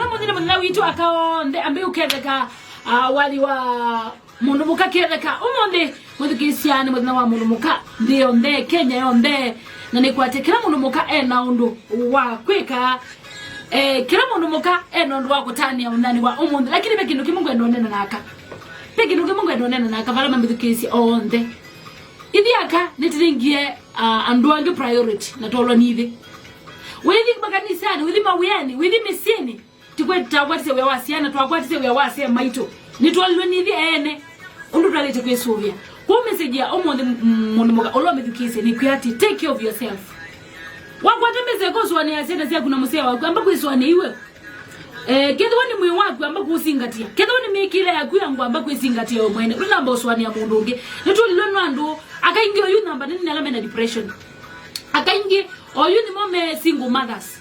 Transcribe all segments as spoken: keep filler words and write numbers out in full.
Ũmũnthĩ nĩ mũthenya witũ aka onthe, ambĩ ũketheka, ah, wathi wa mũndũ mũka ketheka. Ũmũnthĩ, mwĩthukĩĩsya, nĩ mũthenya wa mũndũ mũka nthĩ yonthe, Kenya yonthe. Na nĩkwatĩ kĩla mũndũ mũka ena ũndũ wa kwĩka, eh, kĩla mũndũ mũka ena ũndũ wa kũtanĩa mũthenyanĩ wa ũmũnthĩ. Lakini ve kĩndũ kĩmwe ngwenda ũnene naka. Ve kĩndũ kĩmwe ngwenda ũnene naka, vala mamĩthukĩĩsya onthe. Ithyĩ aka nĩtĩnengie, ah, andũ angĩ priority na twolwa nĩ ithyĩ. Wĩthi makanisanĩ, wĩthi mawĩanĩ, wĩthi mĩsyĩnĩ, tikwĩ twakwatisye wĩa wa syana, twakwatisye wĩa wa asyaĩ maitũ. Nĩtwolilwe nĩ ithyĩ ene ũndũ twaĩlĩte kwĩsũvĩa. Kwoou message ya ũmũnthĩ, m-, mũndũ mũka ũla ũmĩthukĩĩsye nĩ kwĩa atĩ, take care of yourself. Wakwata mbesa eka ũsũanĩa syana syaku na mũsyaĩ waku, amba kwĩsũanĩa iwe. Eh, kethĩwa nĩ mwĩĩ waku, amba kũũsingatĩa. Kethĩwa nĩ mĩĩkĩĩle yaku ya ngũa, amba kwĩsingatĩa we mwene. Ndũnamba ũsũanĩa mũndũ ũngĩ. Nĩtũlilwe nĩ andũ, aka aingĩ oyu namba nene nĩ ala mena depression. Aka aingĩ oyu nĩmo me single mothers.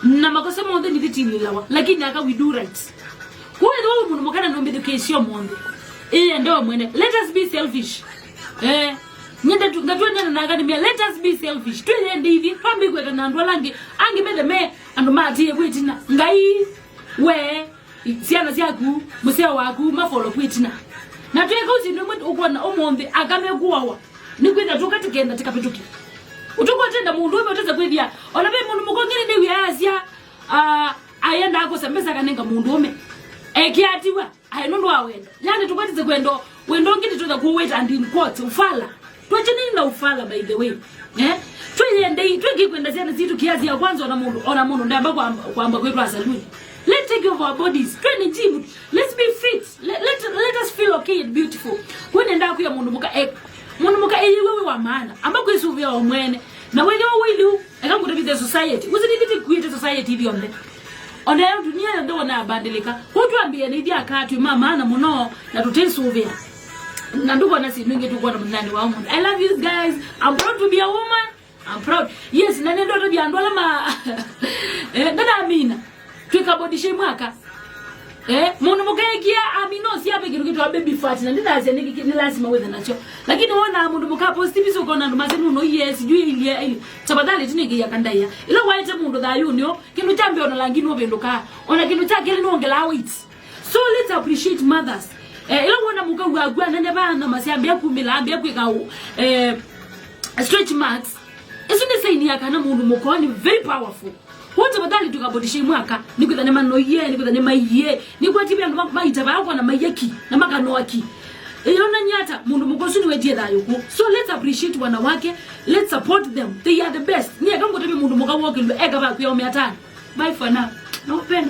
Na makosa monthe nĩtĩtilĩlawa, lakini aka we do right. Kwoou ethĩwa wĩ mũndũ mũka na nũmbĩthukĩĩsye ũmũnthĩ, ĩyende we mwene. Let us be selfish. Eh, nyende tu, ngatwendana na aka nĩmea, let us be selfish. Twĩyende ithyĩ, twambĩe kwĩka na andũ ala angĩ. Angĩ methe me andũ maatĩĩe kwĩtina. Ngai, we, syana syaku, mũseo waku, mafolo kwĩtina. Na twĩka ũsindu ũmwe ũkwona ũmũnthĩ, aka mekũawa. Nĩkwĩthĩa tũka tũkenda tĩkavĩtũke. Ũtũkwatenda mũndũ ũmwe ũtesa kwĩthĩa, ona ve mũndũ mũka ũngĩ nĩwĩa asya, ah, ayendaa kũsa mbesa kanenga mũndũ ũme. Ekiatiwa, aĩ nũndũ wa wendo. Yani tũkwatĩte kwendo, wendo ũngĩ nĩtũtha kũwĩta and in quotes, ufala. Twachaneni na ufala, by the way. Eh? Twĩyendei, twĩkĩkwenda syana sitũ kiasi ya kwanza ona mũndũ, ona mũndũ ndamba kwamba, kwamba kwĩtwa saluni. Let's take care of our bodies. Twende gym. Let's be fit. Let, let, let us feel okay and beautiful. Kwenenda kwĩa mũndũ mũka, eh, mũndũ mũka, eh, iwe wĩ wa maana. Amba kwĩsũvĩa o mwene. Na wĩthĩwa wĩlĩ, eka ngũtavithe society. Ũsinĩthĩte kwĩte society ithyonthe. Ona yo dunia yonthe wona abandĩlĩka. Kwoou twambĩe na ithyĩ aka twĩ ma maana mũno, na tũtĩsũvĩa. Na ndũkona syĩndũ ingĩ tũkwona mũthenyanĩ wa ũmũnthĩ. I love you guys. I'm proud to be a woman. I'm proud. Yes, na nĩndotavya andũ ala ma, eh, ndanamina. Twĩka body shame aka. Eh, mũndũ mũka ekia amina ũsyambe kĩndũ kĩtwa baby fat, na ndinasya nĩ, nĩ lazima wĩthe nakyo. Lakini wona mũndũ mũka post picha ũkona andũ masya nũno, yes, sijui ilie, ilie. Tafadhali tinĩkĩia kandaia. Ila waete mũndũ thayũnĩ o, kĩndũ kya mbee ona langi nũvĩndũkaa. Ona kĩndũ kya kelĩ nũongelaa weight. So let's appreciate mothers. Eh, ila wona mũka waku anene vana masyambia kumĩla, ambia kwĩka, eh, stretch marks. Isu nĩ sign ya kana mũndũ mũka nĩ very powerful. Kwoou tafadhali tũka body shame aka, nĩkwĩtha nĩmanoie, nĩkwĩtha nĩmaiie, nĩkwatĩve andũ ma-, maita vaa kona maiaki, na makanoaki. Ĩyonany'a ata mũndũ mũka ũsu nĩwetie thayũ kũ. So let's appreciate wanawake, let's support them. They are the best. Nĩ eka ngũtavye mũndũ mũka wokĩlwe, eka vakwĩa ome atano. Bye for now. Nakupenda.